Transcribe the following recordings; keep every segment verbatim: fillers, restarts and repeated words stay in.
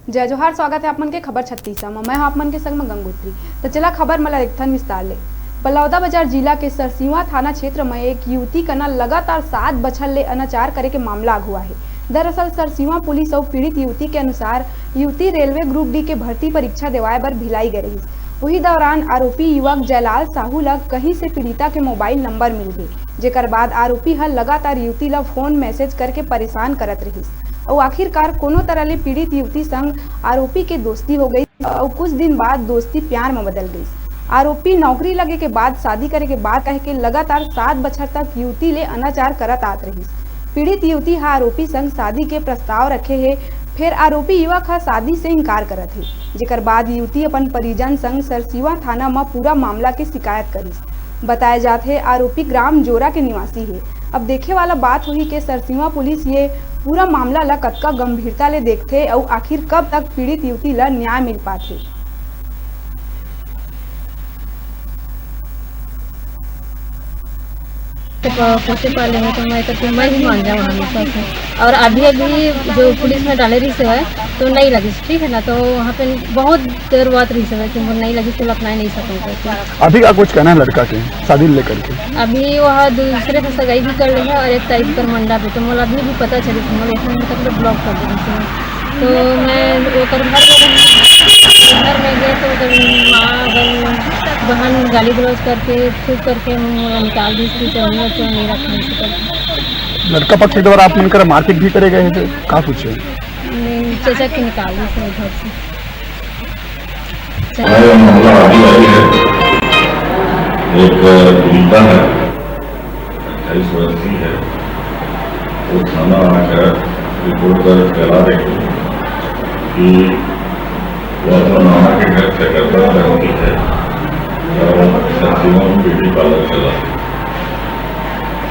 जय जोहार, स्वागत है आप मन के खबर छत्तीस म। मैं हूं आप मन के संग म गंगोत्री। त चला खबर मन ला देखथन विस्तार ले। बलौदाबाजार जिला के सरसीवा थाना क्षेत्र म एक युवती कना लगातार सात बछर ले अनाचार करे के मामला आघू आहे। दरअसल सरसीवा पुलिस अउ पीड़ित युवती के अनुसार युवती रेलवे ग्रुप डी के भर्ती परीक्षा देवाए बर भिलाई गे रहिस। उही दौरान आरोपी युवक जयलाल साहू ल कहीं से पीड़िता के मोबाइल नंबर मिल गे, जेकर बाद आरोपी ह लगातार युवती ल फोन मैसेज करके परेशान करत रहिस। अउ आखिरकार कोनो तरह ले पीड़ित युवती संग आरोपी के दोस्ती हो गई अउ कुछ दिन बाद दोस्ती प्यार म बदल गई। आरोपी नौकरी लगे के बाद शादी करे के बाद कह के लगातार सात बछर तक युवती ले अनाचार करत आत रहिस। पीड़ित युवती ह आरोपी संग शादी के प्रस्ताव रखे हे, फेर आरोपी युवक ह शादी से इनकार करत हे, जेकर बाद युवती अपन परिजन संग सरसीवा थाना म पूरा मामला के शिकायत करिस। बताया जात हे आरोपी ग्राम जोरा के निवासी हे। अब देखे वाला बात होही के सरसीवा पुलिस ये पूरा मामला ला कतका गंभीरता ले देखथे अउ आखिर कब तक पीड़ित युवती ला न्याय मिल पाथे। तो प-, पोसे पाले हैं तो मैं तो मैं भी मान जाऊँ हमेशा से। और अभी अभी जो पुलिस में डाले रही से है तो नहीं लगी, ठीक है ना, तो वहाँ पे बहुत देर बात रही से कि वो नहीं लगी तो अपना ही नहीं सकूँ करके। अभी का कुछ कहना है लड़का के शादी लेकर के? अभी वह दूसरे से सगाई भी कर ली है और एक तारीख पर मंडप है, तो मोला अभी भी पता चली थी, मोला एक महीने तक तो ब्लॉक कर दी थी। तो मैं ओकर घर में रही, घर में गए तो ओकर माँ, बहन, बहन गाली गलौज करके, खूब करके मोला निकाल दी थी, तो हम लोग क्यों नहीं रखने से करके। लड़का पक्ष के द्वारा आप मन कर मारपीट भी करे गए हैं, तो का कुछ है? नहीं, चचा के निकाल दी थी घर से। हमारा मामला अभी अभी है। एक पीड़िता है, अट्ठाईस वर्ष की है। वो थाना आकर रिपोर्ट दर्ज करा रही थी कि वो अपना मामा के घर से करता रहती है और सब्जियों में ब्यूटी पार्लर चला।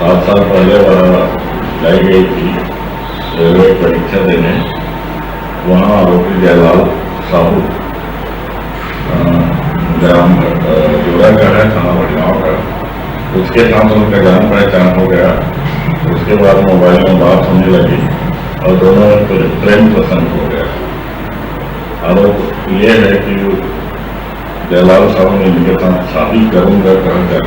सात साल पहले वह लाई गई थी रेलवे परीक्षा देने। वहाँ आरोपी जयलाल साहू, अ, ग्राम, अ, जोरा का है, थाना भटगांव का। उसके साथ उनका जान पहचान हो गया। उसके बाद मोबाइल में बात होने लगी और दोनों में प्रे-, प्रेम प्रसंग हो गया। आरोप ये है कि जयलाल साहू ने इनके साथ शादी करूंगा कहकर